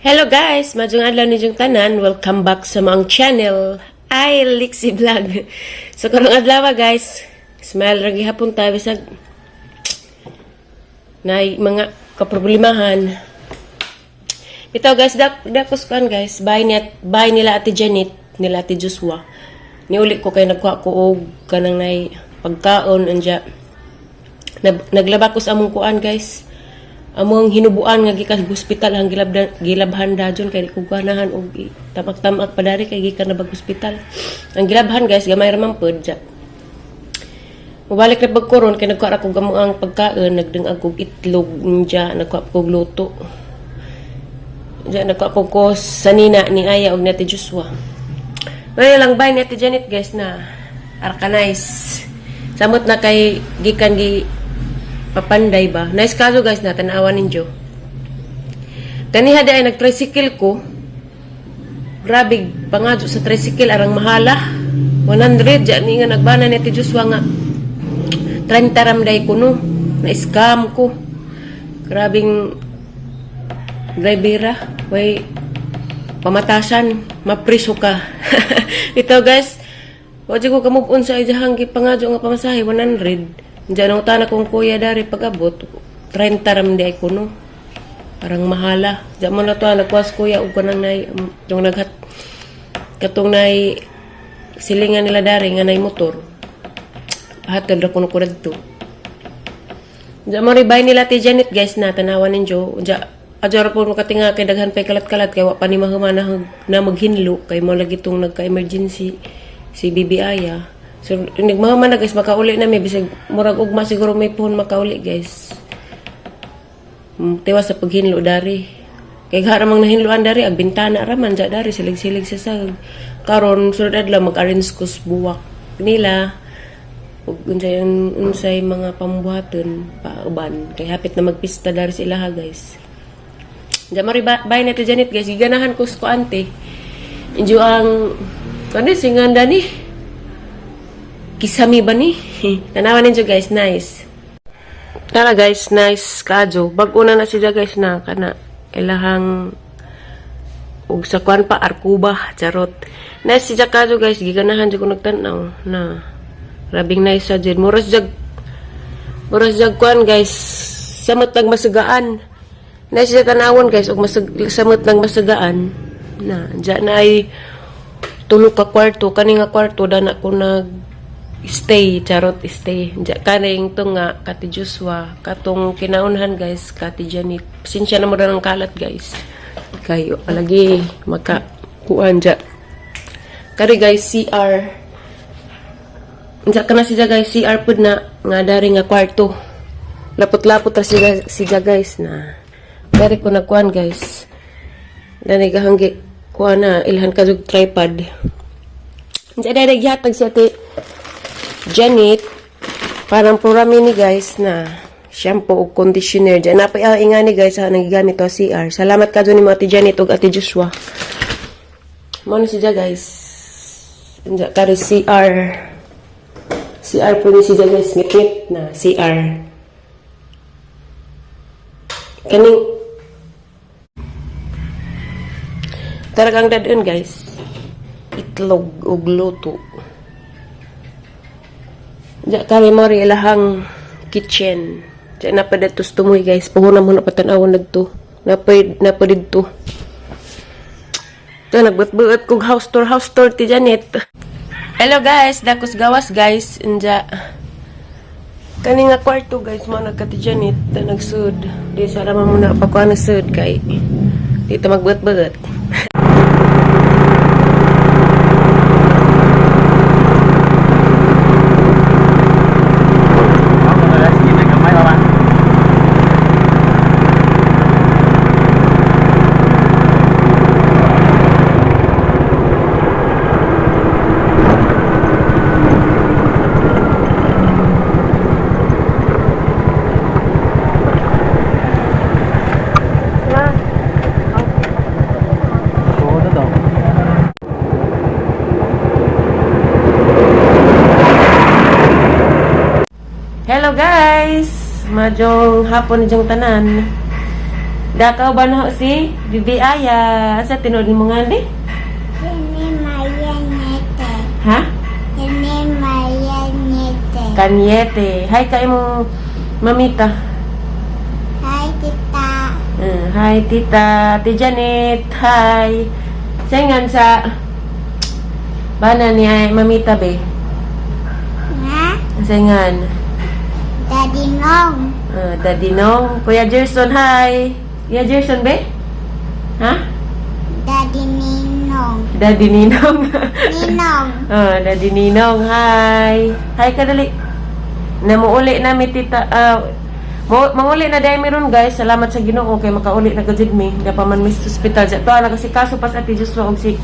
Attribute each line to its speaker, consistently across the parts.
Speaker 1: Hello guys! Maayong adlaw ninyong tanan. Welcome back sa among channel. I Lixie Vlog. So karong adlaw, guys, smile ra gihapon ta bisag nay mga kaproblemahan. Bitaw guys, dakos kuan guys, bahay niya, bahay nila Ate Janet, nila Ate Joshua. Niuli ko kay nagkuha ko og kanang nay pagkaon anja. Naglaba ko sa among kuan, guys. Among hinubuan nga gikan hospital ang gilabhan dajon kay di ko ganahan og tamak-tamak pa dari kay gikan na bag hospital. Ang gilabhan, guys, gamay ra man pod ja. Mubalik na pagkoron kay nagkuha ra ko gamo ang pagkaon, nagdungag kog itlog anja, nagkuha kog luto. Diyan nagkuha ko sanina ni Aya og ni Ate Joshua. Ngayon lang bahay ni Ate Janet, guys, na arka nice. Samot na kay gikan gi papanday ba. Nice kaso, guys, na tanawan ninyo. Kaniha di ay nag-tricycle ko. Grabe pangadyo sa tricycle, arang mahala. 100 diyan ni nga nagbana ni Ate Joshua nga 30 ram day kuno. Na scam ko. Grabing drivera, way pamatasan, mapriso ka. Ito guys, wa ko kamove on sa ijahang gipangadyo nga pamasahe 100. Diyan ang tana kong kuya dari pag-abot, 30 ram di ay kuno. Parang mahala. Diyan mo na to, nagkuha kuya og kanang nay yung naghat katong nay silingan nila dari nga nay motor. Hatod ra kuno ko didto. Diyan mo ribay nila ti Janet, guys, na tanawan ninyo. Diyan adyo ra po makatinga kay daghan pay kalat-kalat kay wa pa ni mahuman na maghinlo kay mo lagi tong nagka-emergency si Bibi Aya. So nagmahuman na, guys, makauli na mi bisag murag ugma siguro may puhon makauli, guys. Tiwas sa paghinlo dari. Kay garamang nahinloan dari ag bintana ra man ja dari silig-silig sa sag. Karon sunod adlaw mag-arrange ko sa buwak nila ug unsay mga pambuhaton pauban kay hapit na magpista dari sa ilaha, guys. Diyan mo bay na to Janet, guys, giganahan ko sa ante. Injo ang kani singanda ni. Kisami ba ni? Tanawan ninyo, guys, nice. Tara guys, nice kadyo. Bag-o na na siya, guys, na kana ilahang ug sa kuan pa arkuba, charot. Nice siya kadyo, guys, giganahan jud ko nagtan-aw na. Grabing nice sa jud. Muras jag kuan, guys. Samot lang masugaan. Nice siya tanawon, guys, ug samot lang masugaan. Na, diyan na ay tulo ka kwarto, kani nga kwarto dana ko nag stay, charot, stay. Diya kaning to nga kati Joshua, katong kinaunhan, guys, kati Janet. Pasensya na mo ng kalat, guys. Kayo palagi maka kuan diya. Kari guys, CR. Diya ka na siya, guys, CR pud na nga dari nga kwarto. Lapot-lapot ra siya, guys, na. Dari ko nagkuan, guys. Dani gahanggi kuan na ilhan ka jug tripod. Diya dai gihatag siya ti Janet parang purami ni, guys, na shampoo ug conditioner. Diyan na pa ingani, guys, ha nang gigamit to CR. Salamat ka ni mo Ate Janet ug Ate Joshua. Mao na siya, guys. Diya kari CR. CR po ni siya, guys, ngit na CR. Kaning talagang dadun, guys. Itlog ug luto. Diya kami mo rin ilahang kitchen. Diya na pa dito tumoy, guys. Puhunan mo na patanawon nagto. Napa dito. Ito, nagbuat-buat kog house tour ti Janet. Hello guys, dakos gawas, guys. Inja. Kani nga kwarto, guys, mo nagkati Janet na nagsud. Di sa raman mo na pa ko nagsud kay dito magbuat-buat.
Speaker 2: Ako na sige na gamay ba? Oo, to daw.
Speaker 1: Hello guys! Maayong hapon ninyong tanan. Dakaw ba na ho si Bibi Aya? Sa tinuod mo nga di?
Speaker 3: Ini Maya Nete.
Speaker 1: Ha?
Speaker 3: Ini Maya Nete.
Speaker 1: Kanyete. Hi ka imong mamita.
Speaker 3: Hi, Tita.
Speaker 1: Hi tita, Ate Janet. Hi. Saingan sa bana ni ay mamita be.
Speaker 3: Nga?
Speaker 1: Saingan.
Speaker 3: Daddy Nong.
Speaker 1: Daddy Nong. Kuya Gerson, hi. Kuya Gerson be? Ha?
Speaker 3: Daddy Ninong.
Speaker 1: Daddy Ninong.
Speaker 3: Ninong.
Speaker 1: Ah, Daddy Ninong, hi. Hi ka dali. Namuuli na mi tita. Manguli na dahil meron guys. Salamat sa Ginoo kay makauli na gud mi. Di pa man mi sa ospital. Sa to na kasi kaso pas Ate Joshua og si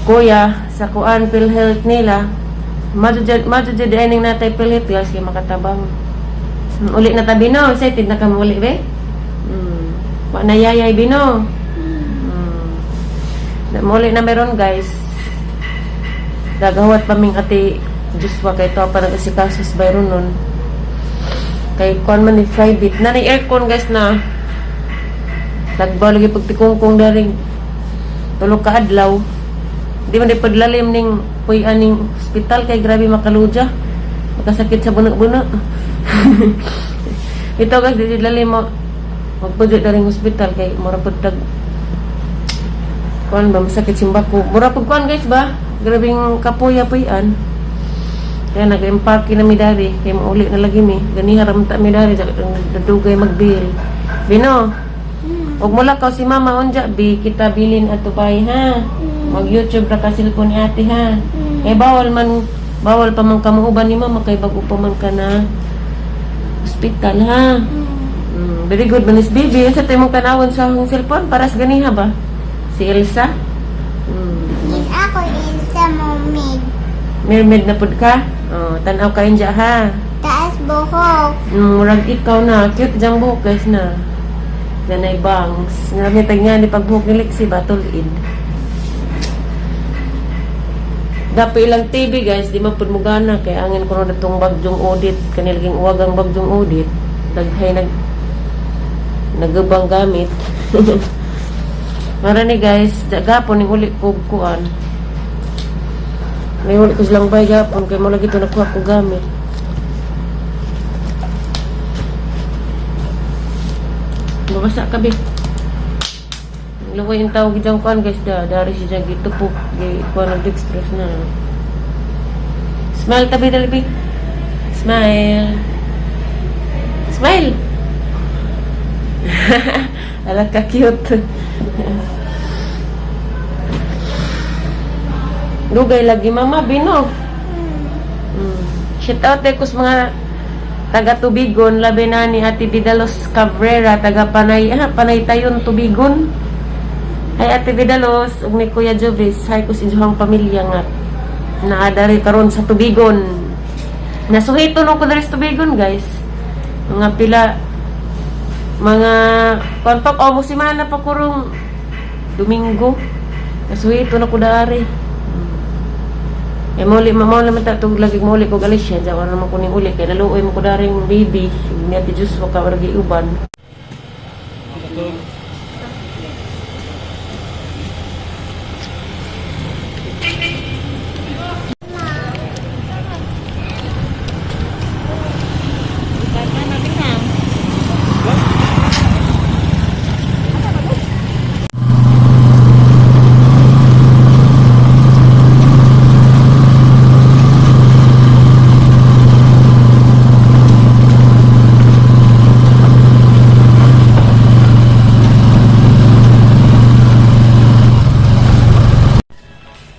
Speaker 1: Kuya sa kuan PhilHealth nila. Madyo jud ning natay PhilHealth guys kay makatabang. Uli na tabi no. Excited na ka muli be? Wa na yayay bino. Muli na meron guys. Gagawat pa ming ate Joshua kay to pa nag-asikasos bayron nun. Kay kuan man ni private. Na ni aircon guys na. Nagbaw lagi pagtikungkong daring tulog ka adlaw. Di man di paglalim ning puy aning hospital kay grabe makaludya. Makasakit sa buno-buno. Ito guys, di lalim mo magpudyo daring hospital kay mura pud tag kuan ba masakit simbako. Mura pud kuan guys ba? Grabing kapuya-puyan. Kaya nag-empake na mi dari kay mauli na lagi mi. Ganiha ra man ta mi dari dadugay magbil. Bino. Og mula ka si mama unja bi kita bilin ato bay ha. Mag YouTube ra ka cellphone ni ate ha. Eh bawal man bawal pa man kamuuban ni mama kay bago pa man ka na hospital ha. Very good manis baby. Unsa tay mong tanawon sa akong cellphone para sa ganiha ba? Si Elsa?
Speaker 3: Din ako isa mumid.
Speaker 1: Mermaid na pud ka? Oh, tan-aw ka inja ha.
Speaker 3: Taas buhok.
Speaker 1: Murag ikaw na. Cute jang buhok guys na. Nanay bangs. Nga tag nga ni pagbuhok ni Lexi ba tulid. Dapat ilang TV guys, di man pud mo gana kay angin ko na tong bagyong audit kanilaging uwagang bagyong audit. Daghay nagubang gamit. Mara ni guys, gapon ning uli ko kuan. May uli ko silang bay gapon kay mo lagi to nakuha ko gamit. Mabasa ka be. Luway yung tawag diyang kuan guys da. Dari siya dyan gitupok. Gi kuan ng dextrose na. Smile tabi dali be. Smile. Smile. Ala ka cute. Dugay lagi mama bino. Shout out ko sa mga taga Tubigon, labi na ni Ate Vidalos Cabrera, taga Panay, Panay tayon Tubigon. Hi Ate Vidalos, ug ni Kuya Jovis, hi ko sa inyong pamilya nga naadari karon sa Tubigon. Nasuhito no ko diri sa Tubigon, guys. Mga pila mga kontok o semana pa kurong Domingo. Nasuhito na ko dari. Eh, muli, mamaw naman ta itong lagi muli ko galis siya. Diyan, wala naman kuning uli. Kaya naluoy mo ko daring baby. Ni Ate Joshua ka, wala uban.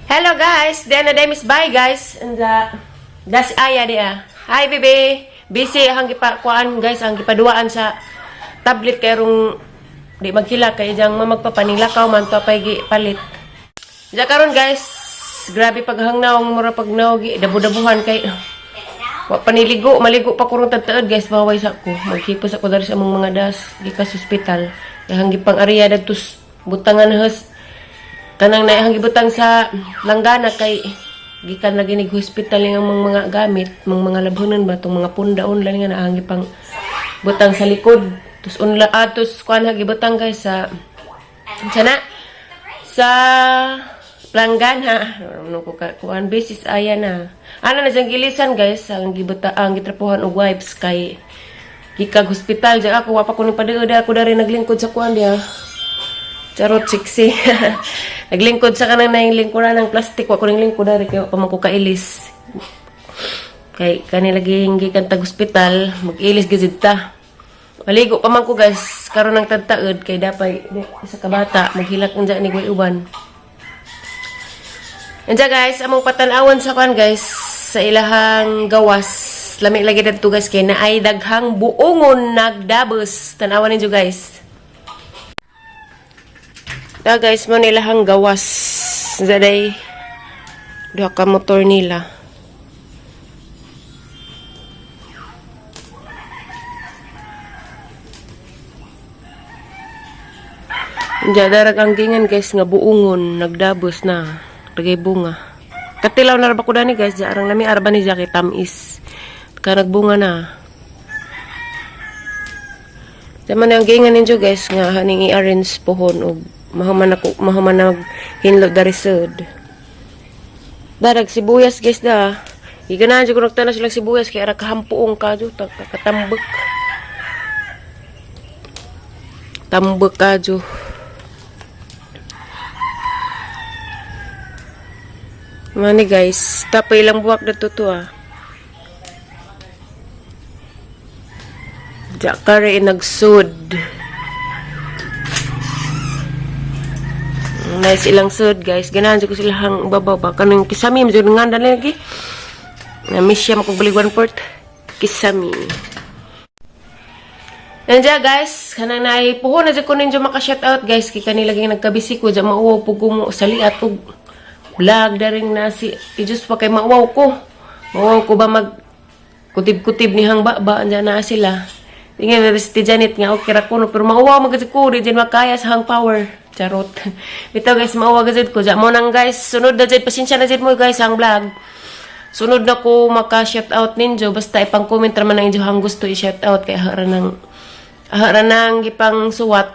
Speaker 1: Hello guys! Diana Demis, bye guys! And that's Aya dia. Hi baby! Busy ang gipakuan guys, ang gipaduaan sa tablet kay rong di magkila kay ijang mamagpapanilakaw man to pay gi palit. Diya karon guys, grabe paghangnaw ang mura pagnaw gi dabu-dabuhan kay wa paniligo, maligo pa kurong tagtaod guys, baway sa ko. Maghipos ako dari sa among mga das gikas ospital. Dahang gipang area dadto butangan has kanang naihang gibutang sa langgana kay gikan lagi nig hospital nga mga mga gamit, mga mga labhonan ba tong mga punda online nga naang gipang butang sa likod. Tus unla atos kuan ha gibutang, guys, sa na sa planggana. Ano ko ka kuan basis aya na. Ano na siyang gilisan, guys, ang gibuta ang gitrapuhan og wipes kay gikag hospital diya ako wa pa ko ni padeod ako dari naglingkod sa kuan diya. Charot, sexy. Naglingkod sa kanang naing lingkuran ng plastic. Wa ko ning lingkod dari kay wa pa man ko kailis. Kay kani lagi gikan tag hospital, mag-ilis gid ta. Maligo pa man ko, guys, karon ng tagtaod kay dapay di, isa ka bata maghilak unja ni guy uban. Unja, guys, among patan-awon sa kuan, guys, sa ilahang gawas. Lami lagi dadto, guys, kay naay daghang buongon nagdabos. Tan-awan ninyo, guys. Da, guys, mo nilahang gawas. Zaday duha ka motor nila. Diya darag ang gingan, guys, nga buongon nagdabos na tagay bunga. Katilaw na ra ba ko dani, guys, diya arang lami arba ni Jackie tamis. Ka nagbunga na. Tama na ang gingan ninyo, guys, nga haning i-arrange pohon og mahuman ako mahuman na hinlo dari sud. Darag sibuyas, guys, da. Giganahan jud ko nagtanas silang sibuyas kay ara kahampuong ka jo katambak. Tambak ka jo. Mani, guys, tapay ilang buwak na to ah. Jakare nagsud. Nice ilang sud, guys. Ganahan jud ko sila hang babaw ba kanang kisami medyo nganda lagi. Na miss siya makubulig one port. Kisami. Nandiya, guys, kanang naipuho na jud ko ninyo maka-shout out, guys, kay kani lagi nagkabisi ko diya mauwaw pug ko mo saliat og vlog daring na si Ijus pa kay mauwaw ko. Mauwaw ko ba mag kutib-kutib ni hang ba andyan na sila. Tingnan na si Janet nga okay ra kuno pero mauwaw man gud ko di jud makaya sa hang power. Charot. Bitaw, guys, mauwaw gud ko. Diya mo nang, guys, sunod na jud, pasensya na jud mo, guys, ang vlog. Sunod na ko maka shout out ninyo basta ipang comment ra man ang inyo hang gusto i-shout out kay hara nang gipang suwat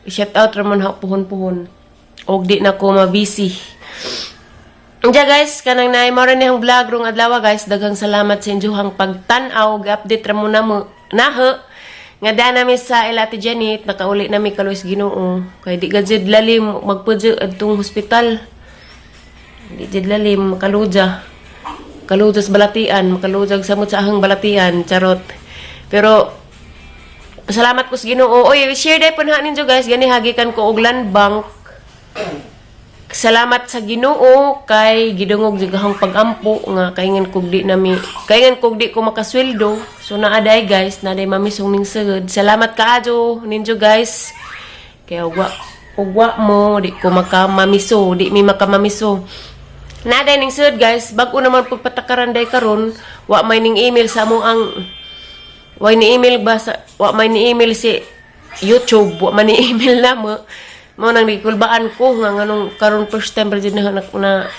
Speaker 1: i-shout out ra man ha puhon-puhon. Og di na ko mabisi. Diya, guys, kanang naay mao ni ang vlog rong adlaw, guys. Daghang salamat sa inyohang pagtan-aw. Ga-update ra mo na mo naho. Nga da nami sa ila Ate Janet, nakauli nami kaluis Ginoo. Kay di gajud lalim magpudyo adtong hospital. Di jud lalim makaluja. Kaluja sa balatian, makalujag samot sa ahang balatian, charot. Pero salamat ko sa Ginoo. Oy, share dai pud ha ninyo, guys. Gani hagikan ko og land bank. Salamat sa Ginoo kay gidungog jud akong pagampo nga kaingan kog di nami kaingan kog di ko makasweldo. So naa day, guys, naa day mamisong ning sugod. Salamat kaayo ninyo, guys, kaya ugwa mo di ko makamamiso, di mi makamamiso. Naa day ning sugod, guys. Bag-o naman pagpatakaran day karon, wa may ning email sa among ang wa ni email ba sa wa may ni email si YouTube, wa man ni email na mo. Mo nang gikulbaan ko nga nganong karon first time ba jud na na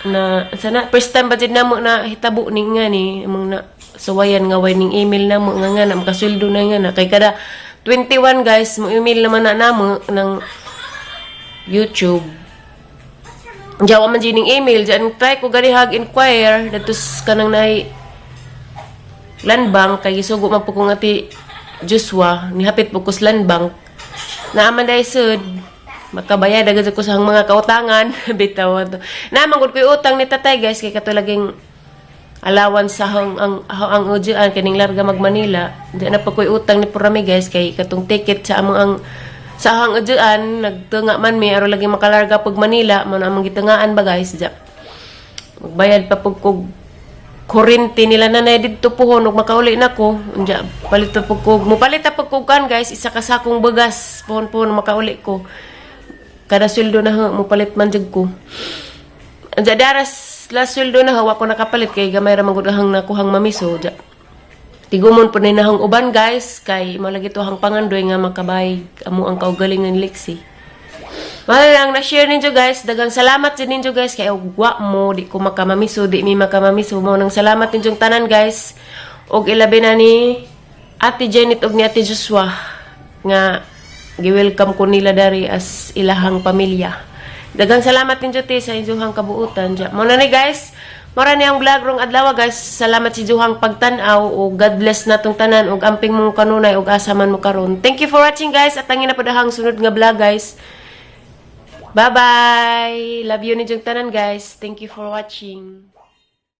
Speaker 1: na sana first time ba jud na mo na hitabo ni nga ni among na suwayan nga way ning email na mo nga nga na makasweldo na nga na kay kada 21, guys, mo email naman na namo ng YouTube. Jawa man jud ning email diyan, try ko gani hag inquire datos kanang nay land bank kay gisugo man po ko nga ti Joshua nihapit po ko sa land bank naaman dahil sud makabayad agad ko sa mga kautangan. Bitaw to naaman gud ko'y utang ni tatay, guys, kay kato laging allowance sa hang ang ujian kaning larga mag Manila. Di na pa ko'y utang ni Purami, guys, kay katong ticket sa among ang sa hang ujian nagtunga man mi aron lagi makalarga pag Manila mo na among gitungaan ba, guys. Diya magbayad pa pug kog kuryente nila nanay didto puhon ug makauli na ko. Unya palit pa pug kog mupalit pa pug kog kan, guys, isa ka sakong bugas puhon-puhon makauli ko. Kada sweldo na ha mupalit man jud ko. Unya daras last sweldo na ha wa ko nakapalit kay gamay ra man gud ahang nakuhang mamiso. Unya tigumon po na nahang uban, guys, kay malagi to hang pangandoy nga makabay amo ang kaugalingon Lexi. Mahal lang na-share ninyo, guys. Daghang salamat din ninyo, guys, kay ugwa mo di ko makamamiso, di mi makamamiso mo nang salamat ninyong tanan, guys. Og ilabi na ni Ate Janet og ni Ate Joshua. nga gi-welcome ko nila dari as ilahang pamilya. Daghang salamat ninyo te sa inyong kabuutan. Diya. Mao na ni, guys. Mao ra ni ang vlog rong adlaw, guys. Salamat sa inyong pagtan-aw ug God bless natong tanan ug amping mo kanunay ug asa man mo karon. Thank you for watching, guys, at ang ina sunod nga vlog, guys. Bye-bye. Love you ninyong tanan, guys. Thank you for watching.